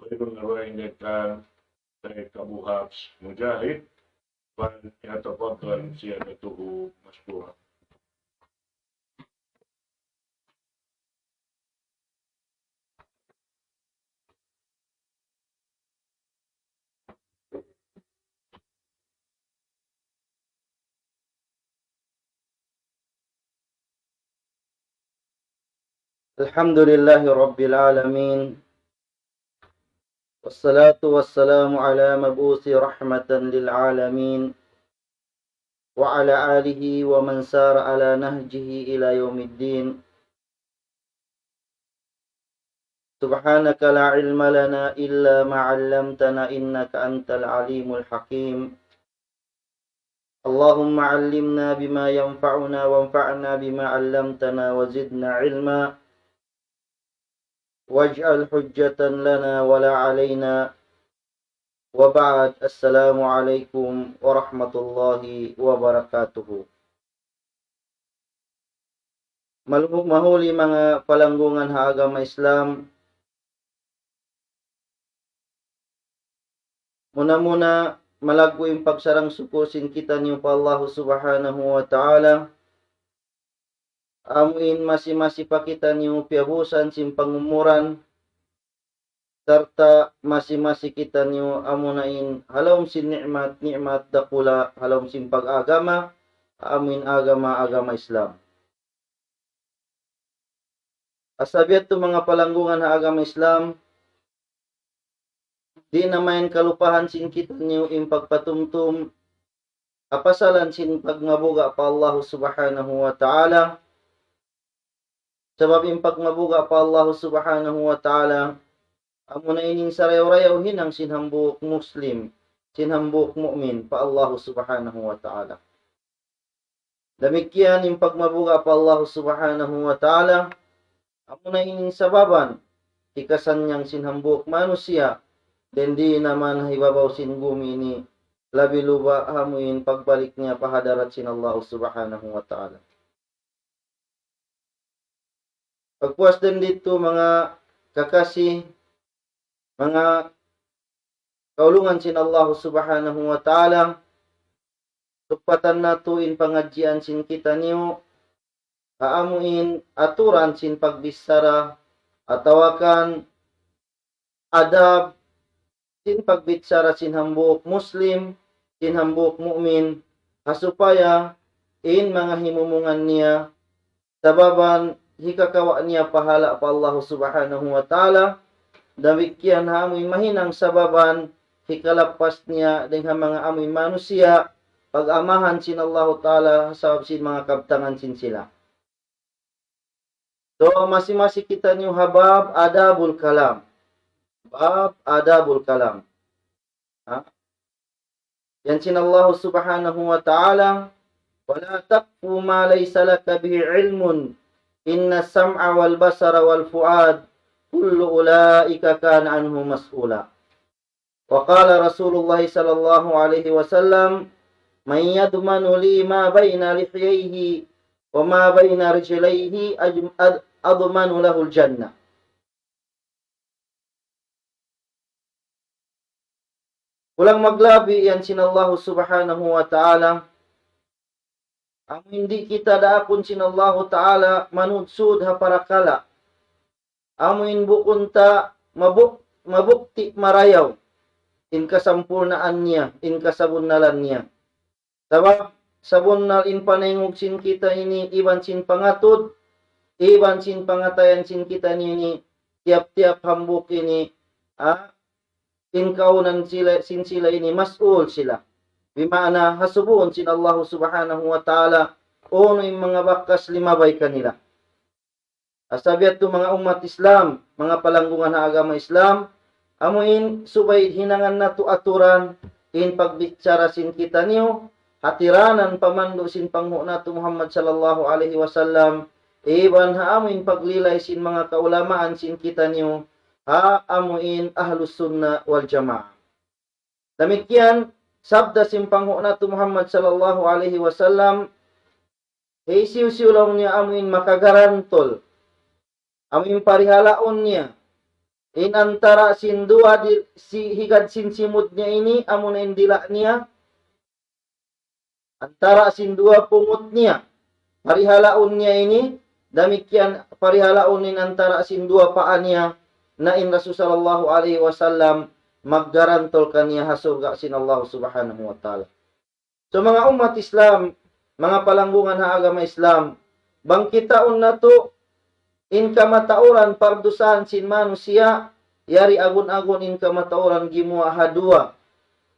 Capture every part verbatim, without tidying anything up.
Ibn Ruwainda kan dari Abu Hafs Mujahid, فليتفضل سيادته مشكورا. الحمد لله رب العالمين، والصلاة والسلام على مبعوث رحمة للعالمين، وعلى آله ومن سار على نهجه إلى يوم الدين. سبحانك لا علم لنا إلا ما علمتنا إنك أنت العليم الحكيم. اللهم علمنا بما ينفعنا وانفعنا بما علمتنا وزدنا علما واجعل حجة لنا ولا علينا. وبعد، السلام عليكم ورحمة الله وبركاته. Malu-, mahuli manga palanggungan ha agama Islam. Muna-muna, malaggu' in pagsarang-sukul sin kitaniyu pa Allahu Subhanahu wa Ta'ala. Amu in masi-masi pa kitaniyu piyabusan sin pangumuran, sarta' masi-masi kitaniyu amuna in ha lawm sin ni'mat, ni'mat dakula' ha lawm sin pag-agama, amu in agama, agama Islam. Asa biya' tu manga palanggungan ha agama Islam, di' na mayan kalupahan sin kitaniyu in pagpatumtum ha pasalan sin pagmabuga' pa Allahu Subhanahu wa Ta'ala. Sabab in pagmabuga' pa Allahu Subhanahu wa Ta'ala, amuna in sarayaw-rayaw hinang sin hambuuk Muslim, sin hambuuk mu'min pa Allahu Subhanahu wa Ta'ala. Damikkiyan in pagmabuga' pa Allahu Subhanahu wa Ta'ala, amuna in sababan hikasannyang sin hambuuk manusiya', dayn di naman ha hibabaw sin gumi ini, labi luba amu in pagbalik niya pa hadarat sin Allahu Subhanahu wa Ta'ala. Pagpuas dayn ditu, manga kakasi, manga kaulungan sin Allahu Subhanahu wa Ta'ala, tupatan natu' in pangadjian sin kitaniyu, ha amu in aturan sin pagbichara, atawa kan adab sin pagbichara sin hambuuk Muslim, sin hambuuk mu'min, ha supaya in manga himumungan niya, sababan hikakawa' niya pahala' pa Allahu Subhanahu wa Ta'ala, damikkiyan ha amu in mahinang sababan hikalappas niya dayn ha manga amu in manusiya', pag-amahan sin Allahu Ta'ala, sabab sin manga kabtangan sin sila. So, masi-masi kitaniyu ha bab adabul kalam. Bab adabul kalam. Ha? Yan sin Allahu Subhanahu wa Ta'ala, ولا تقف ما ليس لك به علم إن السمع والبصر والفؤاد كل أولئك كان عنه مسؤولا. وقال رسول الله صلى الله عليه وسلم: من يضمن لي ما بين لحييه وما بين رجليه أج-، أض-، أضمن له الجنة. Kulang maglabi yan sin Allahu Subhanahu wa Ta'ala. Amu in di' kita daakun sin Allahu Ta'ala manudsud ha parakala'. Amu in bukun ta mabuk-, mabukti' marayaw in kasampurnaan niya, in kasabunnalan niya. Sabab, sabunnal in panaingug sin kita ini, iban sin pangatud, iban sin pangatayan sin kita ini, tiyap-tiyap hambuuk ini, ah, in kaunan sila, sin sila ini, mas'ul sila. Bima'na, hasubuhun sin Allahu Subhanahu wa Ta'ala, unu in manga bakas limabay kanila. Asa biya' tu manga ummat Islam, manga palanggungan ha agama Islam, amu in subay hinangan natu' aturan in pagbichara sin kitaniyu, hatiranan pamandu' sin panghu' natu' Muhammad sallallahu alayhi wasallam, iban ha amu in paglilay sin manga kaulamaan sin kitaniyu, ha amu in Ahlus Sunnah wal Jamaah. Damikkiyan, sabda sin panghu' natu' Muhammad sallallahu alayhi wasallam, hisiyu-siyu laung niya amu in makagarantul, amu in parihalaun niya, in antara' sin duwa di-, si-, higad sin simud niya ini, amuna in dila' niya, antara' sin duwa pungut niya, parihalaun niya ini, damikkiyan parihalaun in antara' sin duwa paa niya, na in Rasul sallallahu alayhi wasallam maggarantul kaniya ha surga' sin Allah Subhanahu wa Ta'ala. So, manga ummat Islam, manga palanggungan ha agama Islam, bang kitaun natu' in kamatauran pardusahan sin manusiya', yari agun-agun in kamatauran gimuwa' ha duwa.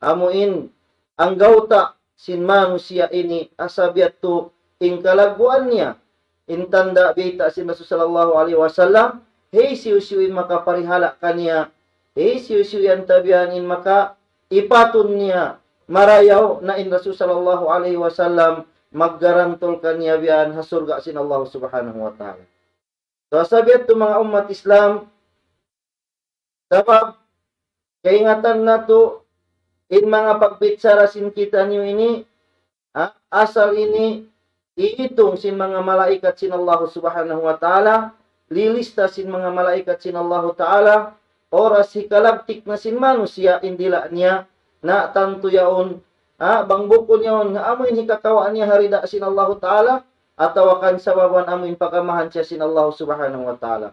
Amu in anggawta' sin manusiya' ini, asal biya' tu in kalagguan niya, in tanda' bayta' sin Rasul sallallahu alayhi wasallam, hisiyu-siyu in makaparihala' kaniya, hisiyu-siyu yan tabihan in maka ipatun niya marayaw, na in Rasul sallallahu alayhi wasallam maggarantul kaniya biya' ha surga' sin Allah Subhanahu wa Ta'ala. So, asal biya' tu manga ummat Islam, sabab kaingatan natu' in manga pagbichara sin kitaniyu ini, ha, asal ini iitung sin manga malaikat sin Allah Subhanahu wa Ta'ala, lilista sin manga malaikat sin Allah Ta'ala, oras hikalabtik na sin manusiya' in dila' niya, na tantu yaun, ha, bang bukun yaun, amu in hikakawa' niya ha rida sin Allah Ta'ala, atawa kan sababan amu in pagamahan siya sin Allah Subhanahu wa Ta'ala.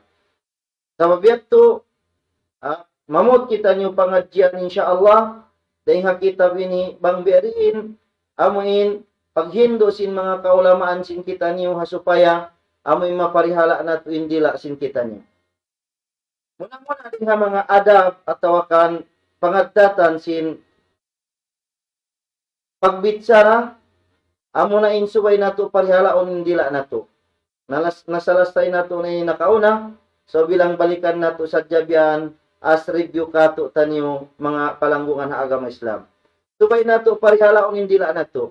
Sabab yadtu, ha, mamut kitaniyu pangadjian, insya Allah, dayn ha kitab ini bang biya' diin, amu in paghindu' sin manga kaulamaan sin kitaniyu ha supaya amu in maparihala' natu' in dila' sin kitaniyu. Muna-muna dayn ha manga adab atawa kan pangaddatan sin pagbichara, amuna in subay natu' parihalaun in dila' natu'. Nalas-, nasalasay natu' na in nakauna, so bilang balikan natu' sadja biya' yan, as review kātu'niyu manga palanggungan ha agama Islam. Subay natu' parihalaun in dila' natu'.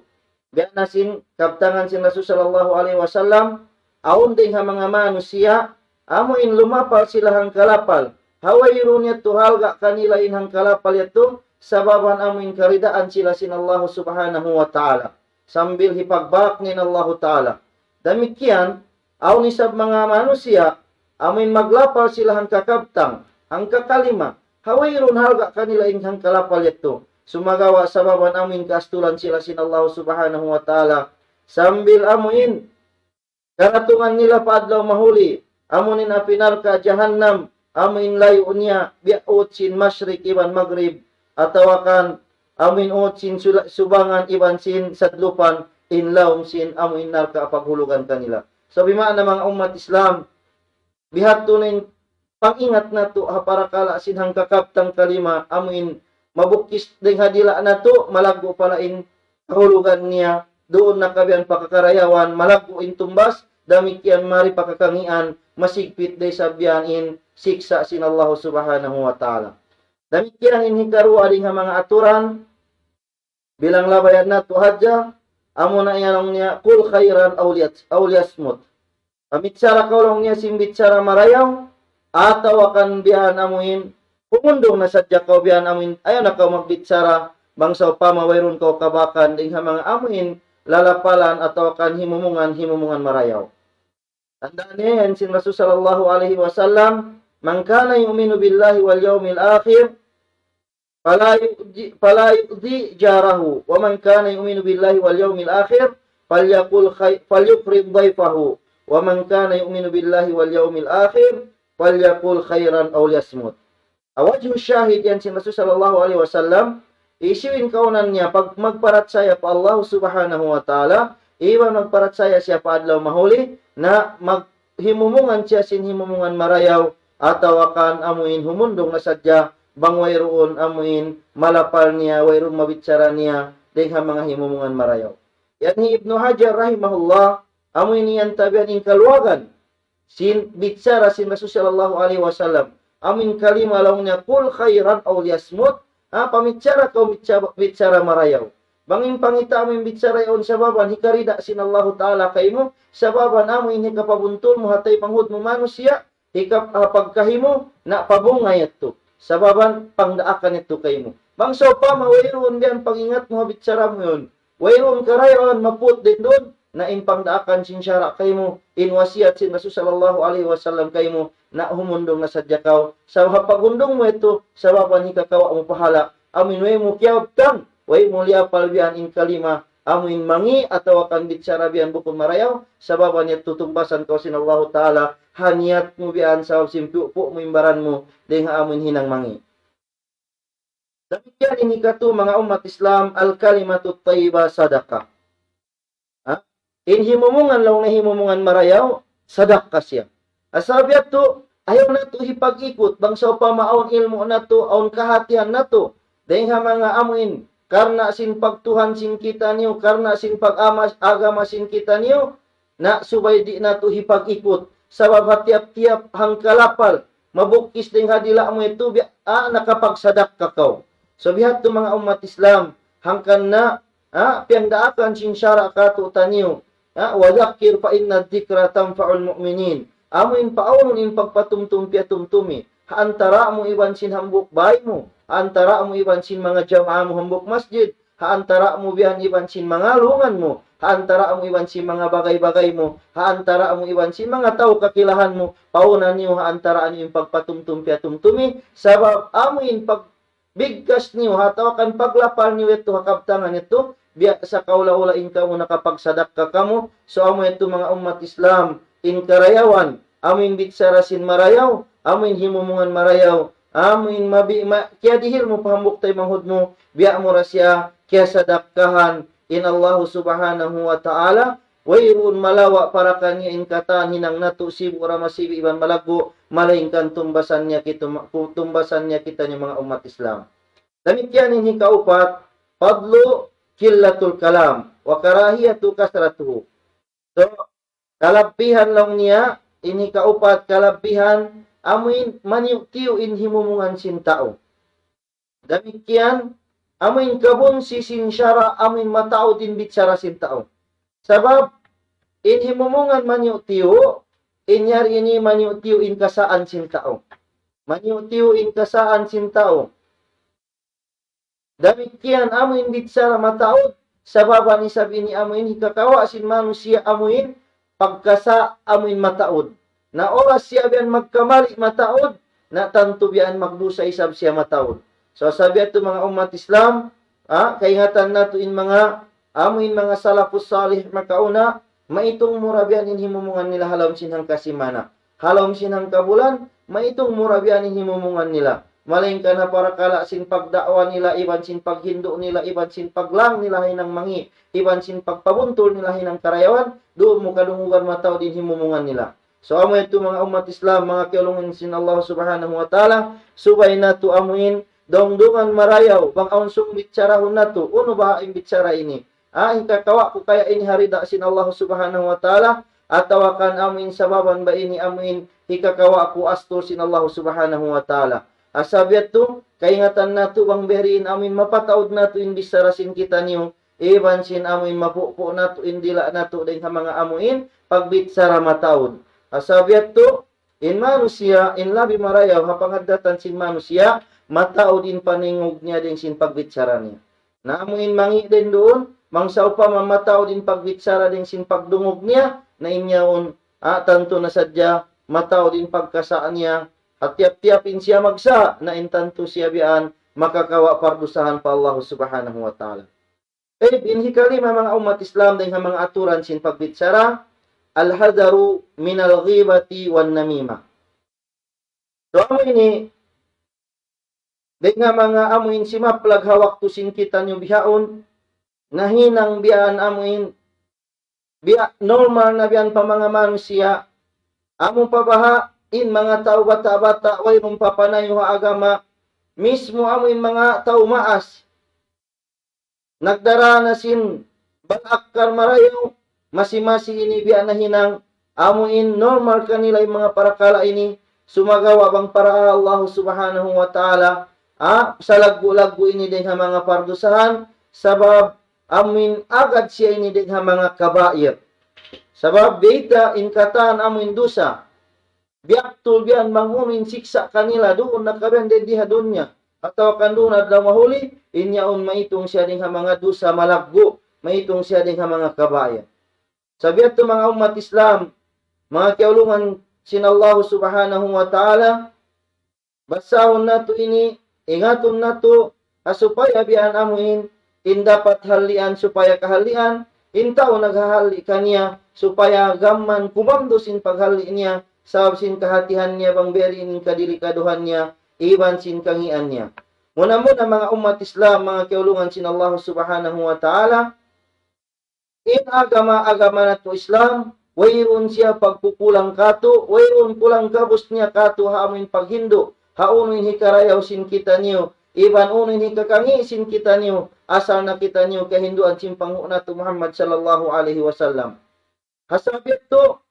Biya' na sin kabtangan sin Rasul sallallahu alayhi wasallam, awn dayn ha manga manusiya', amu in lumapal sila hangkalapal. Ha wayruun yadtu halga' kanila in hangkalapal yadtu, sababan amu in karidaan sila sin Allah Subhanahu wa Ta'ala. Sambil hipagbak in Allah Ta'ala. Damikkiyan, awn isab manga manusiya', amu in maglapal sila hangkakabtang, hangkakalima, ha wayruun halga' kanila in hangkalapal yadtu. Sumagawa' sababan amu in kaastulan sila sin Allah Subhanahu wa Ta'ala. Sambil amu in karatungan nila pa adlaw mahuli, amu in api narka' jahannam, amu in layu' niya, biya' ut sin mashrik iban magrib, atawa kan amu in ut sin sula-, subangan iban sin sadlupan, in lawm sin amu in narka' paghulugan kanila. So, bima'na manga ummat Islam, bihadtu na in pangingat natu' ha parakala' sin hangkakabtang kalima, amu in mabukis dayn ha dila' natu', malaggu' pala in kahulugan niya, duun na kabiyan pa kakarayawan, malaggu' in tumbas, damikkiyan mari pa kakangian, masigpit da isab yan in siksa' sin Allah Subhanahu wa Ta'ala. Damikkiyan in hikaruwa dayn ha manga aturan, bilang labayan natu' hadja, amuna in laung niya, "Qul khairan aw liyat-, aw liyasmut." Pamichara kaw laung niya sin bichara marayaw, atawa kan biya' amuin, humundung na sadja kaw biya' amuin, ayaw na kaw magbichara, bang sawpama wayruun kaw kabakan, dayn ha manga amuin, lalapalan atawa kan himumungan, himumungan marayaw. Tandaan niya yan sin Rasul sallallahu alayhi wasallam, "Man kana yu'minu billahi wal yawmil akhir, fala yu'dhi, fala yu'dhi jarahu, wa man kana yu'minu billahi wal yawmil akhir, falyaqul khay-, falyukrim dayfahu, wa man kana yu'minu billahi wal yawmil akhir, falyaqul khairan aw liyasmut." Wajhu shahid yan sin Rasul sallallahu alayhi wasallam, hisiyu in kaunan niya pag-, magparachaya pa Allah Subhanahu wa Ta'ala, iban magparachaya siya pa adlaw mahuli, na mag-, himumungan siya sin himumungan marayaw, atawa kan amuin humundung na sadja, bang wayruun amuin malapal niya, wayruun mabichara niya, dayn ha manga himumungan marayaw. Yan hi Ibnu Hajar rahimahullah, amuin yan tabihan in kaluwagan sin bichara sin Rasul sallallahu alayhi wasallam. Amuin kalima laung niya, "Qul khairan aw liyasmut." Ha, pamichara kaw bicha-, bichara marayaw. Bang in pangita' mu in bichara yaun sababan hikarida sin Allahu Ta'ala kaymu, sababan amuin hikapabuntul mu ha taymanghud mu manusiya', hikap-, ha pagkahi mu, na pabunga yadtu. Sababan pangdaakan yadtu kaymu. Bang sawpama wayruun biya' pangingat mu ha bichara mu yaun, wayruun karayawan maput din duun, na in pangdaakan sin sara' kaymu, in wasiyat sin Rasul sallallahu alayhi wasallam kaymu, na humundung na sadja kaw. Sabab ha paghundung mu yadtu, sababan hikakawa' mu pahala', amu in way mu kiyabtang, way mu liyapal biya' yan in kalima, amu in mangi' atawa kan bichara biya' yan bukun marayaw, sababan yadtu tumbasan kaw sin Allahu Ta'ala, ha niyat mu biya' yan sabab sin piyu'-piyu' mu in baran mu, dayn ha amu in hinang mangi'. Damikkiyan in hikatu manga ummat Islam, al-kalimatu tayyiba sadaqah. Ha? In himumungan laung na himumungan marayaw, sadaqah siya. Asal biya' tu, ayaw natu' hipag-ikut, bang sawpama awn ilmu' natu', awn kahatihan natu'. Dayn ha manga amuin, karna' sin pagtuhan sin kitaniyu, karna' sin pag-amas, agama sin kitaniyu, na subay di' natu' hipag-ikut. Sabab ha tiyap-tiyap hangkalapal, mabukis dayn ha dila' mu yadtu, biya', ah, nakapagsadakka kaw. So, biya' hādtu manga ummat Islam, hangkan na, ah, piyangdaakan sin sara' kātu'niyu. Ah, وذكر فإن الذكرى تنفع المؤمنين. Amu in paawnun in pagpatumtum piyatumtumi. Ha antara' mu iban sin hambuuk bāy mu. Ha antara' mu iban sin manga jamaa mu hambuuk masjid. Ha antara' mu biya' iban sin manga lungan mu, ha antara' mu iban sin manga bagay-bagay mu, ha antara' mu iban sin manga tau kakilahan mu, pauna niyu ha antara' niyu in pagpatumtum piyatumtumi, sabab amu in pagbigkas niyu, ha atawa kan paglapal niyu yadtu ha kabtangan yadtu, biya' sa kaula-ula in kamu nakapagsadakka kamu, so amu yadtu manga ummat Islam, in karayawan, amu in bichara sin marayaw, amu in himumungan marayaw, amu in mabi-, ma-, kiyadihil mu pa hambuuk taymanghud mu, biya' mu ra siya kiyasadakkahan in Allahu Subhanahu wa Ta'ala, wayruun malawa' para kaniya in katan hinang natu' sibu' ra masibi' iban malaggu', malaingkan tumbasan niya kitu-, tumbasan niya kitaniyu manga ummat Islam. Damikkiyan in hikaupat, فضل قلة الكلام وكراهية كثرته. So, kalabbihan laung niya, in hikaupat kalabbihan, amuin maniyu'-tiyu' in himumungan sin tau. Damikkiyan, amuin kabunsi sin sara', amuin mataud in bichara sin tau. Sabab, in himumungan maniyu'-tiyu', in yari ini maniyu'-tiyu' in kasaan sin tau. Maniyu'-tiyu' in kasaan sin tau. Damikkiyan amuin bichara mataud, sababan isab ini amuin hikakawa' sin manusiya' amuin pagkasa' amuin mataud. Na oras siya biya' magkamali mataud, na tantu biya' magdusa isab siya mataud. So, sabab yadtu manga ummat Islam, ah, kaingatan natu' in manga, amuin manga salafus salih makauna, maitung mu ra biya' in himumungan nila ha lawm sin hangkasimana. Ha lawm sin hangkabulan, maitung mu ra biya' in himumungan nila. Malaingkan ha parakala' sin pagda'wa nila, iban sin paghindu' nila, iban sin paglang nila hinang mangi', iban sin pagpabuntul nila hinang karayawan, duun mu kadungugan mataud in himumungan nila. So, amu yadtu manga ummat Islam, manga kiyaulungan sin Allah Subhanahu wa Ta'ala, subay natu' amuin, dungdungan marayaw, bang awn sung bicharahun natu', unu baha' in bichara ini? Ah, hikakawa' ku kaya' ini ha rida sin Allah Subhanahu wa Ta'ala, atawa kan amuin sababan ba ini amuin hikakawa' ku astur sin Allah Subhanahu wa Ta'ala. Asal biya' tu, kaingatan natu' bang biya' diin amuin mapataud natu' in bichara sin kitaniyu, iban sin amuin mapupu' natu' in dila' natu' dayn ha manga amuin pagbichara mataud. Asal biya' tu, in manusiya', in labi marayaw ha pangaddatan sin manusiya', mataud in paningug niya dayn sin pagbichara niya. Na amuin mangi' dayn duun, bang sawpama mataud in pagbichara dayn sin pagdungug niya, na in yaun, ah, tantu na sadja, mataud in pagkasa' niya, ha tiyap-tiyap in siya magsa', na in tantu siya biya' yan, makakawa' pardusahan pa Allah Subhanahu wa Ta'ala. Tayyib, in hikalima manga ummat Islam dayn ha manga aturan sin pagbichara, الحذر من الغيبة والنميمة. So, amu ini, dayn ha manga amuin simaplag ha waktu sin kitaniyu bihaun, nahinang biya' yan amuin, biya' normal na biya' yan pa manga manusiya', amu pa baha' in manga tau bata'-bata', wayruun pa panayu ha agama, mismu amuin manga tau maas, nagdara na sin bal akkal marayaw, masi-masi ini biya' nahinang, amuin normal kanila in manga parakala' ini, sumagawa' bang para Allah Subhanahu wa Ta'ala, ah, salaggu'-laggu' ini dayn ha manga pardusahan, sabab amuin agad siya ini dayn ha manga kabair. Sabab bayta' in katan amuin dusa, biyaktul biya' yan bang unu in siksa' kanila duun na kabiyan dayn di ha dunya. Atawa kan duun adlaw mahuli, in yaun maitung siya dayn ha manga dusa malaggu', maitung siya dayn ha manga kabair. Sabab yadtu manga ummat Islam, manga kiyaulungan sin Allah Subhanahu wa Ta'ala, basahun natu' ini, ingatun natu', ha supaya biya' amuin, in dapat hallian supaya kahallian, in tau naghahalli' kaniya, supaya gam man kumandus in paghalli' niya, sabab sin kahatihan niya bang biya' diin in kadelikaduhan niya, iban sin kangian niya. Muna-muna manga ummat Islam, manga kiyaulungan sin Allah Subhanahu wa Ta'ala, in agama, agama natu' Islam, wayruun siya pagkukulang katu', wayruun kulang gabus niya katu' ha amuin paghindu', ha unu in hikarayaw sin kitaniyu, iban unu in hikakangi' sin kitaniyu, asal na kitaniyu kahinduan sin panghu' natu' Muhammad sallallahu alayhi wasallam. Ha sabab yadtu,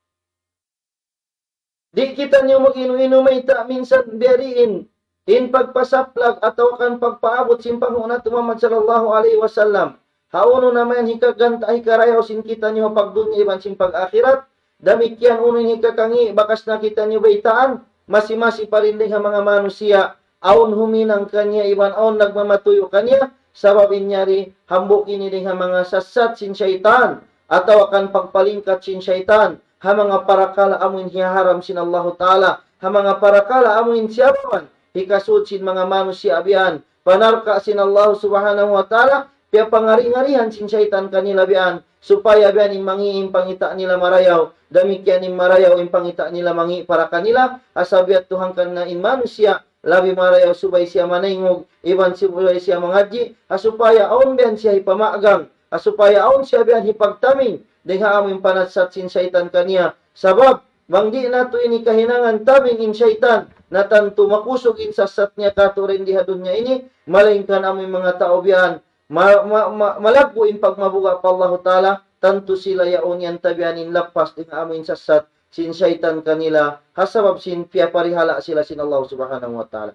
di' kitaniyu mag-inu-inu mayta' minsan biya' diin in pagpasaplag atawa kan pagpaabut sin panghu' natu' Muhammad sallallahu alayhi wasallam. Ha unu na mayan hikaganta', hikarayaw sin kitaniyu ha pagdunya iban sin pag-akhirat. Damikkiyan unu in hikakangi', bakas na kitaniyu baytaan, masi-masi pa rin dayn ha manga manusiya', awn huminang kaniya iban awn nagmamatuyu' kaniya, sabab in yari hambuuk ini dayn ha manga sassat sin saytan, atawa kan pagpalingkat sin saytan, ha manga parakala' amuin hiyaharam sin Allahu Ta'ala, ha manga parakala' amuin siyababan, hikasud sin manga manusiya' biya' yan, pa narka' sin Allah Subhanahu wa Ta'ala, piyapangari-ngarihan sin saytan kanila biya' yan, supaya biya' yan in mangi' in pangita' nila marayaw, damikkiyan in marayaw in pangita' nila mangi' para kanila, ha sabab yadtu hangkan na in manusiya', labi marayaw subay siya manaynghug, iban subay siya mangadji', ha supaya awn biya' yan siya hipamagang, ha supaya awn siya biya' yan hipagtaming, dayn ha amuin panassat sin saytan kaniya. Sabab, bang di' natu' ini kahinangan taming in saytan, na tantu makusug in sassat niya katu' dayn di ha dunya ini, malaingkan amuin manga tau biya' yan, ma-, ma-, ma-, malaggu' in pagmabuga' pa Allahu Ta'ala, tantu sila yaun yan tabian in lappas dayn ha amuin sassat sin saytan kanila, ha sabab sin piyaparihala' sila sin Allah Subhanahu wa Ta'ala.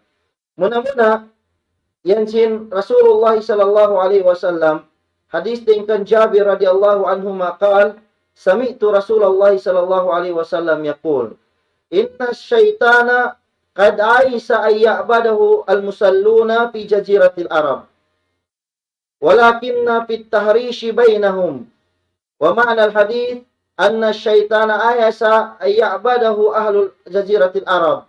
Muna-muna, yan sin Rasulullah sallallahu alayhi wasallam, hadith dayn kan Jabir radiyallahu anhuma qal, سمعت رسول الله صلى الله عليه وسلم يقول: إن الشيطان قد أيس أن يعبده المصلون في جزيرة العرب، ولكن في التحريش بينهم. ومعنى الحديث أن الشيطان أيس أن يعبده أهل جزيرة العرب.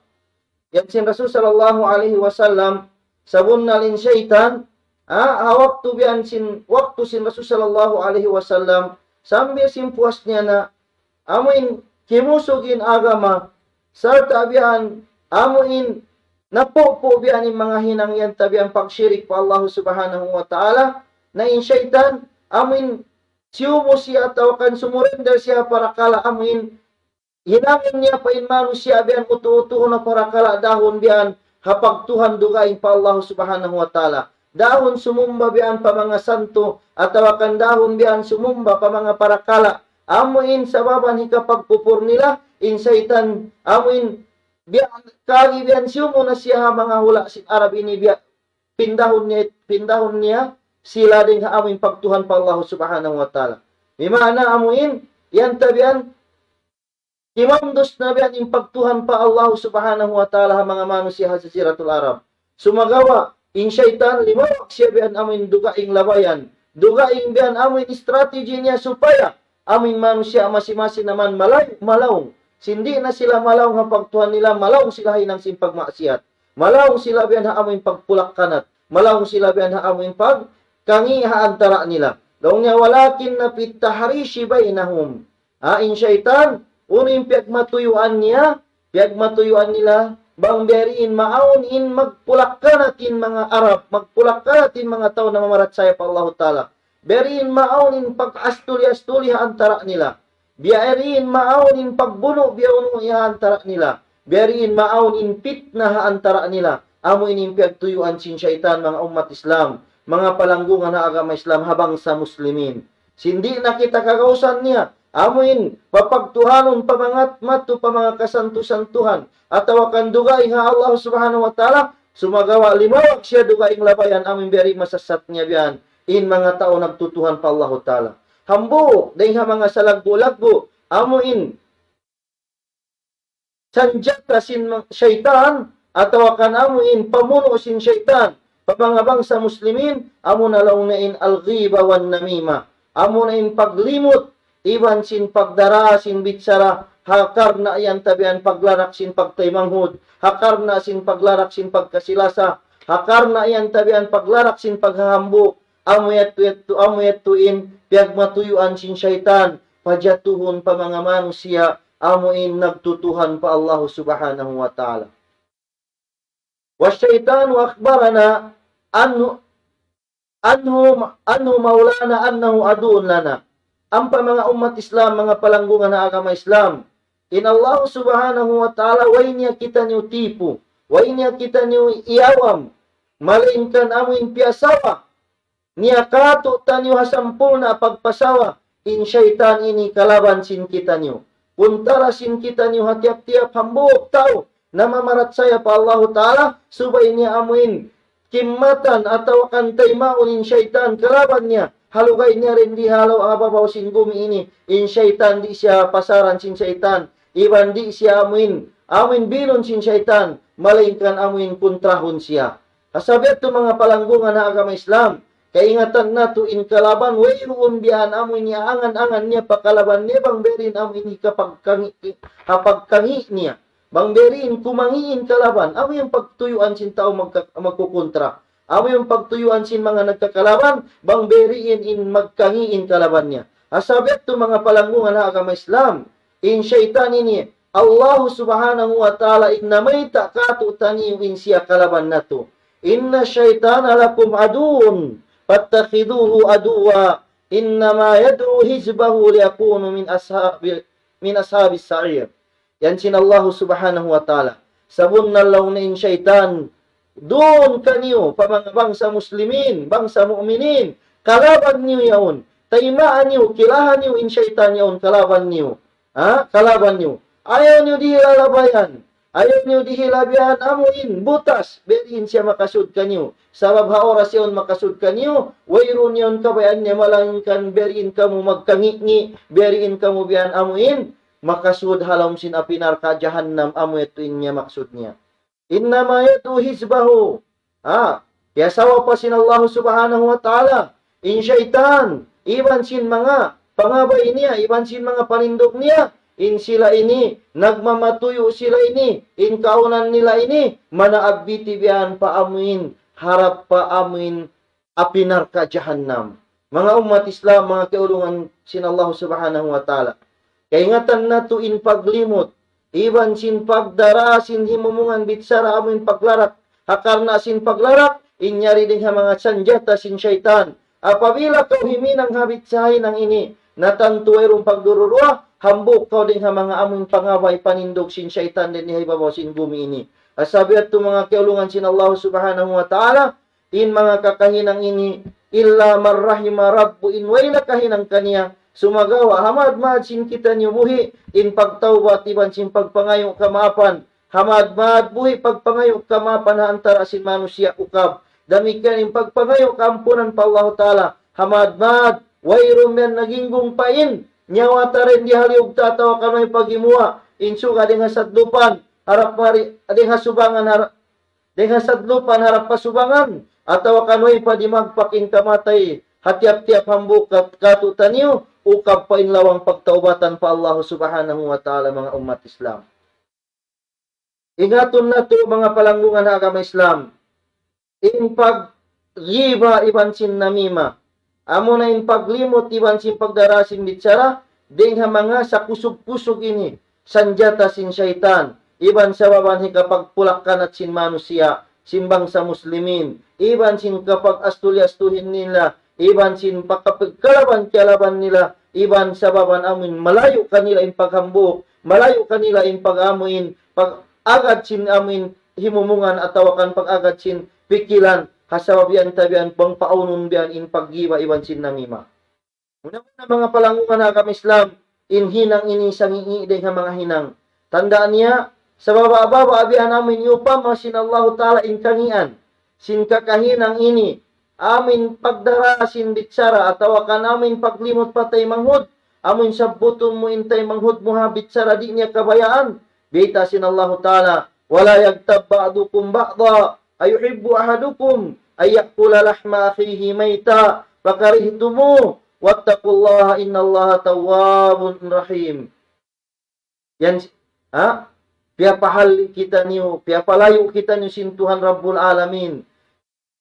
Yan sin Rasul sallallahu alayhi wasallam, sabunnal in saytan, ha, ha waktu biya' yan sin, waktu sin Rasul sallallahu alayhi wasallam, sambil sin puas niya na, amuin kimusug in agama, sarta' biya' yan, amuin napupu' biya' yan in manga hinang yan tabian pagshirik pa Allah Subhanahu wa Ta'ala, na in saytan, amuin siyumu siya atawa kan sumurender siya parakala' amuin hinangun niya pa in manusiya' biya' yan utu-utuhun na parakala' dahun biya' yan ha pagtuhan dugaing pa Allah Subhanahu wa Ta'ala. Dahun sumumba biya' yan pa manga santu, atawa kan dahun biya' yan sumumba pa manga parakala'. Amuin sababan hikapagkupur nila, in saytan, amuin biya' yan, kagi biya' yan siyumu na siya ha manga hula' sin Arab ini biya' pindahun niya, pindahun niya sila dayn ha amuin pagtuhan pa Allah Subhanahu wa Ta'ala. Bima'na amuin, yan tabian, kimandus na biya' yan in pagtuhan pa Allah Subhanahu wa Ta'ala ha manga manusiya' ha Jaziratul Arab. Sumagawa', in saytan, limawag siya biya' yan amuin dugaing labayan. Dugaing biya' yan amuin strategy niya supaya amuin manusiya' masi-masi naman malaw-, malaung. Sin di' na sila malaung ha pagtuhan nila, malaung sila ha hinang sin pagmaksiyat. Malaung sila biya' yan ha amuin pagpulakkanat. Malaung sila biya' yan ha amuin pagkangi' ha antara' nila. Laung niya, ولكن في التحريش بينهم. Ha, in saytan, unu in piyagmatuyuan niya, piyagmatuyuan nila, bang biya' diin maawn in magpulakkanat in manga Arab, magpulakkanat in manga tau namamarachaya pa Allahu Ta'ala. Biya' diin maawn in pag-astuli-astuli ha antara' nila. Biya' diin maawn in pagbunu'-bunu' ha antara' nila. Biya' diin maawn in pitna ha antara' nila. Amu ini in piyagtuyuan sin saytan, manga ummat Islam, manga palanggungan ha agama Islam, ha bangsa Muslimin. Sin di' na kita kagausan niya, amuin papagtuhanun pa manga, madtu pa manga kasantu-santuhan, atawa kan dugaing ha Allah Subhanahu wa Ta'ala, sumagawa' limawag siya dugaing labayan, amuin biya' diin masassat niya biya' yan in manga tau nagtutuhan pa Allahu Ta'ala. Hambuuk dayn ha manga salaggu'-laggu', amuin sanjata sin ma-, saytan, atawa kan amuin pamunu' sin saytan pa manga bangsa Muslimin, amuna laung niya in al-ghiba wan namima. Amuna in paglimut, iban sin pagdara sin bichara, ha karna' yan tabian paglarak sin pagtaymanghud, ha karna' sin paglarak sin pagkasilasa, ha karna' yan tabian paglarak sin paghahambuuk, amu yadtu, yadtu, amu yadtu in piyagmatuyuan sin saytan, pajatuhun pa manga manusiya', amu in nagtutuhan pa Allah Subhanahu wa Ta'ala. والشيطان أخبرنا أنه، أنه، أنه مولانا أنه عدو لنا. Ampa manga ummat Islam, manga palanggungan ha agama Islam, in Allah Subhanahu wa Ta'ala, way niya kitaniyu tipu, way niya kitaniyu iyawam, malaingkan amu in piyasawa niya kātu'niyu ha sampurna' pagpasawa, in saytan ini kalaban sin kitaniyu. Kuntara sin kitaniyu ha tiyap-tiyap hambuuk tau namamarachaya pa Allahu Ta'ala, subay niya amuin kimmatan atawa kan taymaun in saytan kalaban niya. Ha lugay niya dindi ha lawm ha babaw sin gumi ini, in saytan di' siya pasaran sin saytan. Iban di' siya amuin, amuin bilun sin saytan, malaingkan amuin kuntrahun siya. Ha sabab yadtu manga palanggungan ha agama Islam, kaingatan natu' in kalaban, wayruun biya' amuin iyaangan-angan niya pa kalaban niya, bang biya' diin amuin hikapagkangi', ha pagkangi' niya. Bang biya' diin kumangi' in kalaban, amu yan pagtuyuan sin tau magka-, magkukuntra. Amu yan pagtuyuan sin manga nagkakalaban, bang biya' diin in magkangi' in kalaban niya. Ha sabab yadtu manga palanggungan ha agama Islam, in saytan ini, Allah Subhanahu wa Ta'ala in namayta' kātu'niyu in siya kalaban natu'. إن الشيطان لكم عدو فاتخذوه عدوا إنما يدعو حزبه ليكونوا من أصحاب، من أصحاب السعير. Yan sin Allah Subhanahu wa Ta'ala. Sabunnal laung niya in saytan, duun kaniyu, pa manga bangsa muslimin, bangsa mu'minin, kalaban niyu yaun. Taymaan niyu, kilahan niyu in saytan yaun, kalaban niyu. Ha? Kalaban niyu. Ayaw niyu dihil lalabayan. Ayaw niyu dihil labihan amuin butas. Biya' diin siya makasud kaniyu. Sabab ha oras yaun makasud kaniyu, wayruun yaun kabayaan niya malaingkan biya' diin kamu magkangi'-ngi', biya' diin kamu biya' diin amuin makasud ha lawm sin api narka' jahannam amu yadtu in niya maksud niya. إنما يدعو حزبه. Ha, piyasawa pa sin Allah Subhanahu wa Ta'ala in saytan, iban sin manga pangabay niya, iban sin manga panindug niya, in sila ini, nagmamatuyu' sila ini, in kaunan nila ini, manaabbiti biya' diin pa amuin, harap pa amuin api narka' jahannam. Manga ummat Islam, manga kiyaulungan sin Allah Subhanahu wa Ta'ala. Kaingatan natu' in paglimut, iban sin pagdara sin himumungan bichara amuin paglarak. Ha karna' sin paglarak, in yari dayn ha manga sanjata sin saytan. Apabila kaw himinang ha bichara hinang ini, na tantu wayruun pagduruduwa, hambuuk kaw dayn ha manga amuin pangabay panindug sin saytan dayn ha ibabaw sin gumi ini. Ha sabab yadtu manga kiyaulungan sin Allah Subhanahu wa Ta'ala, in manga kakahinang ini, إلا من رحم ربي, in way nakahinang kaniya, sumagawa' ha mad-mad sin kitaniyu buhi', in pagtawbat iban sin pagpangayu' kamaapan, ha mad-mad buhi' pagpangayu' kamaapan ha antara' sin manusiya' ukab. Damikkiyan in pagpangayu' kaampunan pa Allahu Ta'ala, ha mad-mad, wayruun yan naginggung pa in nyawa ta dindi ha liyug ta atawa kan way pa gimuwa', in suga' dayn ha sadlupan, harap mari, dayn ha subangan, harap dayn ha sadlupan harap pa subangan, atawa kan way pa dimagpak in kamatay, ha tiyap-tiyap hambuuk kat-, kātu'niyu, ukab pa in lawang pagtaubatan pa Allah Subhanahu wa Ta'ala, manga ummat Islam. Ingatun natu', manga palanggungan ha agama Islam, in paggiba iban sin namima. Amuna in paglimut iban sin pagdara sin bichara, dayn ha manga sakusug-kusug ini, sanjata sin saytan, iban sababan hikapagpulak-kanat sin manusiya', sin bangsa muslimin, iban sin kapag-astuli-astuhin nila, iban sin pakapagkalaban-kalaban nila, iban sababan amuin malayu' kanila in paghambuuk, malayu' kanila in pag-amuin, pag-agad sin amuin himumungan atawa kan pag-agad sin pikilan, ha sabab yan tabian bang paunun biya' diin in paggiba iban sin namima. Muna-muna manga palanggungan ha agama Islam, in hinang ini sangi' dayn ha manga hinang. Tanda' niya, sababa-baba biya' diin amuin iyupama sin Allahu Ta'ala in kangian sin kakahinang ini, amuin pagdara sin bichara atawa kan amuin paglimut pa taymanghud, amuin sabbutun mu in taymanghud mu ha bichara di' niya kabayaan. Bayta' sin Allahu Ta'ala, ولا يغتب بعضكم بعضا أيحب أحدكم أن يأكل لحم أخيه ميتا فكرهتموه واتقوا الله إن الله تواب رحيم. Yan, ha? Piyapahalli' kitaniyu, piyapalayu' kitaniyu sin Tuhan Rabbul Alamin.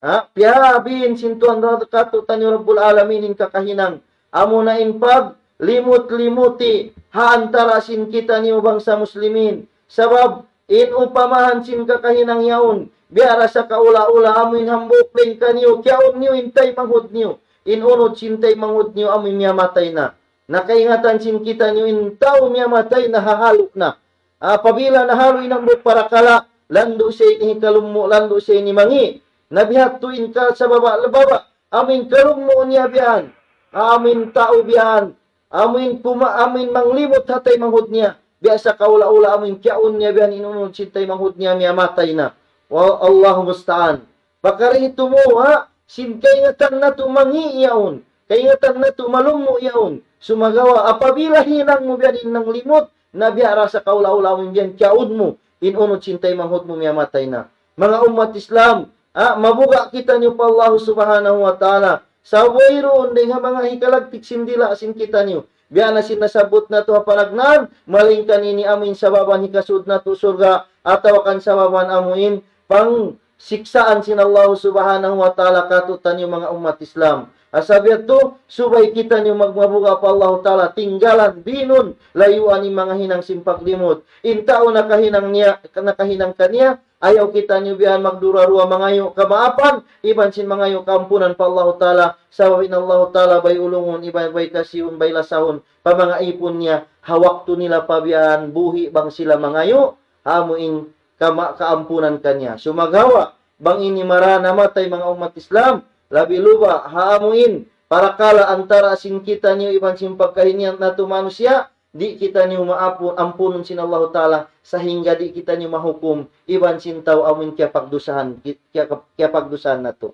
Ha? Piyabin sin Tuhan Rabb-, kātu'niyu Rabbul Alamin in kakahinang. Amuna in paglimut-limuti ha antara' sin kitaniyu bangsa muslimin. Sabab in upamahan sin kakahinang yaun, biya' da sakaula-ula amu in hambuuk dayn kaniyu, kiyaun niyu in taymanghud niyu. In unud sin taymanghud niyu amu in miyamatay na. Na kaingatan sin kitaniyu in tau miyamatay na hahalu' na. Apabila nahalu' in hambuuk parakala', landu' siya ini hikalummu', landu' siya ini mangi'. Na biya' hādtu in ka-, sababa'-lababa', amu in kalummu' niya biya' yan. Amu in tau biya' yan. Amu in kuma-, amu in manglimut ha taymanghud niya. Biya' sakaula-ula amu in kiyaun niya biya' yan in unud sin taymanghud niya miyamatay na. Wa-, Allahu musta'an. Pakarihitu mu, ha? Sin kaingatan natu' mangi' yaun. Kaingatan natu' malummu' yaun. Sumagawa', apabila hinang mu biya' diin nanglimut, na biya' da sakaula-ula amu in biya' yan kiyaun mu, in unud sin taymanghud mu miyamatay na. Manga ummat Islam, ha, mabuga' kitaniyu pa Allah Subhanahu wa Ta'ala. Sa' wayruun dayn ha manga hikalagtik sin dila' sin kitaniyu. Biya' na sin nasabbut natu' ha panagnaan, malayngkan ini amu in sababan hikasud natu' surga', atawa kan sababan amu in pangsiksaan sin Allah Subhanahu wa Ta'ala kātu'niyu manga ummat Islam. Sabab yadtu, subay kitaniyu magmabuga' pa Allah Ta'ala, tinggalan, binun, layuan in manga hinang sin paglimut. In tau nakahinang niya, nakahinang kaniya, ayaw kitaniyu biya' yan magduwa-ruwa mangayu' kamaapan, iban sin mangayu' kaampunan pa Allah Ta'ala, sabab in Allah Ta'ala bay ulungun, iban bay kasihun, bay lasahun, pa manga ipun niya, ha waktu nila pa biya' yan buhi' bang sila mangayu', amu in kama-, kaampunan kaniya. Sumagawa', bang ini mara namatay manga ummat Islam, labi luba, ha amu in, parakala' antara' sin kitaniyu iban sin pagkahi niya natu' manusiya', di' kitaniyu maapun, ampunun sin Allahu Ta'ala, sahingga di' kitaniyu mahukum, iban sin tau amu in kiyapagdusahan, ki-, kiya-, kiyapagdusahan natu'.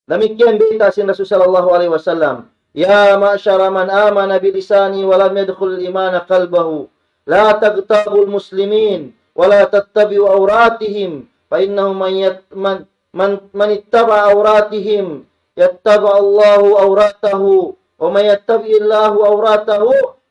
Damikkiyan bayta' sin Rasul sallallahu alayhi wasallam, يا معشر من آمن بلسانه ولم يدخل الإيمان قلبه، لا تغتابوا المسلمين ولا تتبعوا عوراتهم، فإنه من يت-، من، من، من اتبع عوراتهم يتبع الله عورته، ومن يتبع الله عورته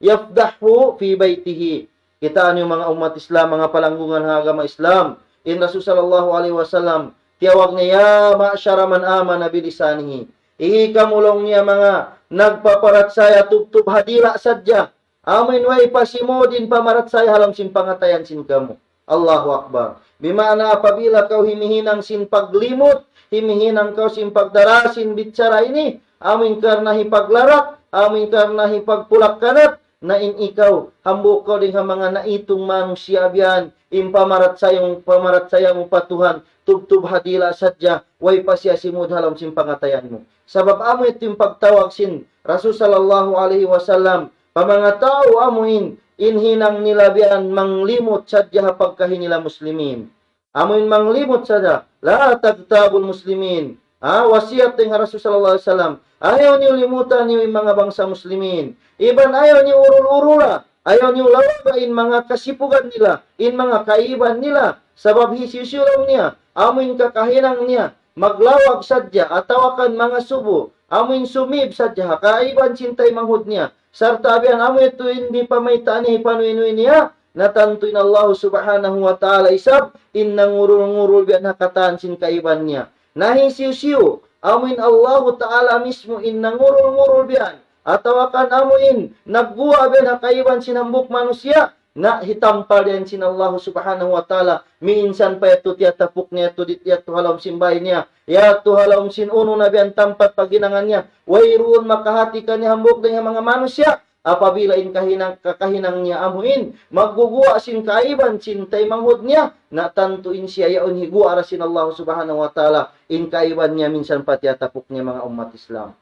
يفضحه في بيته. Kitaa niyu manga ummat Islam, manga palanggungan ha agama Islam. In Rasul sallallahu alayhi wasallam, tiyawag niya, يا معشر من آمن بلسانه. Hi kamu laung niya manga nagpaparachaya tubtub ha dila' sadja. Amu in way pa simud in pamarachaya ha lawm sin pangatayan sin kamu. Allahu Akbar. Bimaana apabila kaw himihinang sin paglimut, himihinang kaw sin pagdara sin bichara ini, amu in karna' hipaglarak, amu in karna' hipagpulak-kanat, na in ikaw, hambuuk kaw dayn ha manga naitung manusiya' biya' yan, in pamarachaya mu, pamarachaya mu pa Tuhan, tubtub ha dila' sadja, way pa siya simud ha lawm sin pangatayan mu. Sabab amu yadtu in pagtawag sin Rasul sallallahu alayhi wasallam, pa manga tau amu in, in hinang nila biya' yan manglimut sadja ha pagkahi nila muslimin. Amu in manglimut sadja, لا تغتابوا المسلمين. Ha, wasiyat dayn ha Rasul sallallahu alayhi wasallam. Ayaw niyu limuta niyu in manga bangsa muslimin. Iban ayaw niyu urul-urula. Ayaw niyu lawaga in manga kasipugan nila, in manga kaiban nila. Sabab hisiyu-siyu laung niya, amu in kakahinang niya, maglawag sadja, atawa kan mangasubu, amu in sumib sadja, ha kaiban sin taymanghud niya. Sarta' biya' yan amu yadtu in di' pamayta' niya, hipanuy-nuy niya, na tantu in Allah Subhanahu wa Ta'ala isab, in nangurul-ngurul biya' yan ha katan sin kaiban niya. Na hisiyu-siyu, amu in Allahu Ta'ala mismu in nangurul-ngurul biya' yan, atawa kan amu in nagguwa' biya' yan ha kaiban sin hambuuk manusiya', na hitampal yan sin Allahu Subhanahu wa Ta'ala, minsan pa yadtu tiyatapuk niya yadtu, di' yadtu ha lawm sin bāy niya, yadtu ha lawm sin unu na biya' yan tampat paghinangan niya, wayruun makahati kaniya hambuuk dayn ha manga manusiya', apabila in kahinang, kakahinang niya amu in, magguguwa' sin kaiban sin taymanghud niya, na tantu in siya yaun higuwa' da sin Allah Subhanahu wa Ta'ala, in kaiban niya minsan pa tiyatapuk niya manga ummat Islam.